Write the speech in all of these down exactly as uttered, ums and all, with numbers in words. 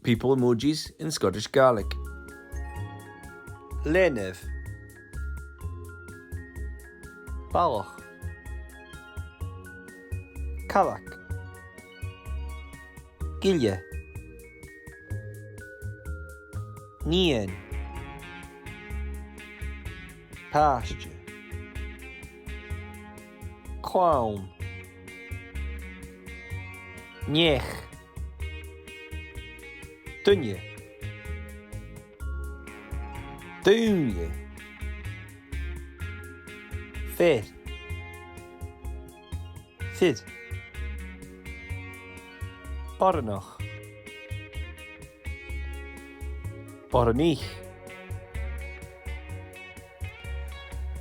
People emojis in Scottish Gaelic. Leanabh. Balach. Caileag. Gille. Nighean. Pàiste. Clann. Neach. Duine. Daoine. Fear. Fir. Boireannach. Boireannaich.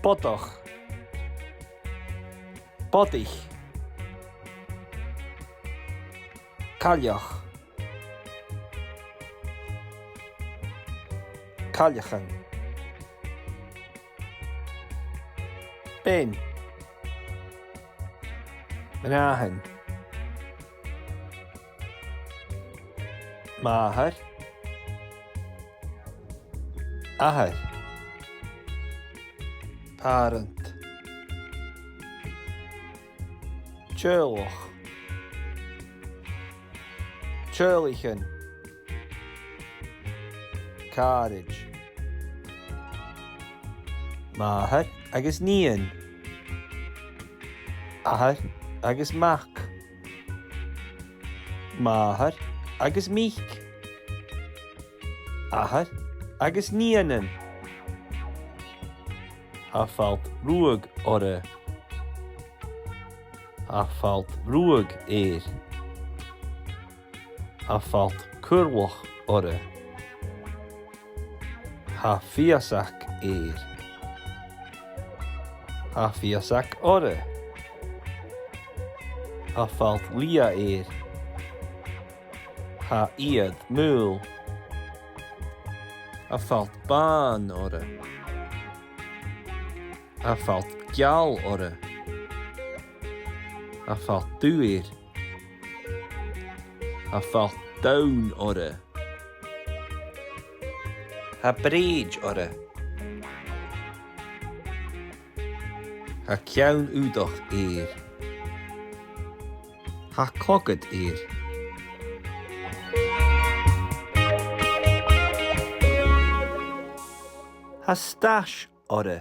Bodach. Bodaich. Cailleach. Cailleachan. Bean. Mnathan. Màthair. Athair. Parent. Teaghlach. Teaghlaichean. Càraid. Màthair agus nighean. Athair agus mac. Màthair agus mic. Athair agus nigheanan. Tha falt ruadh orra. Tha falt ruadh air. Tha falt cuirleach orra. Tha feusag air. Tha feusag orra. Tha falt liath air. Tha iad maol. Tha falt bàn orra. Tha falt geal orra. Tha falt dubh air. Tha falt donn orra. Tha brèid orra. Tha ceann-aodach air. Tha clogad air. Tha stais orra.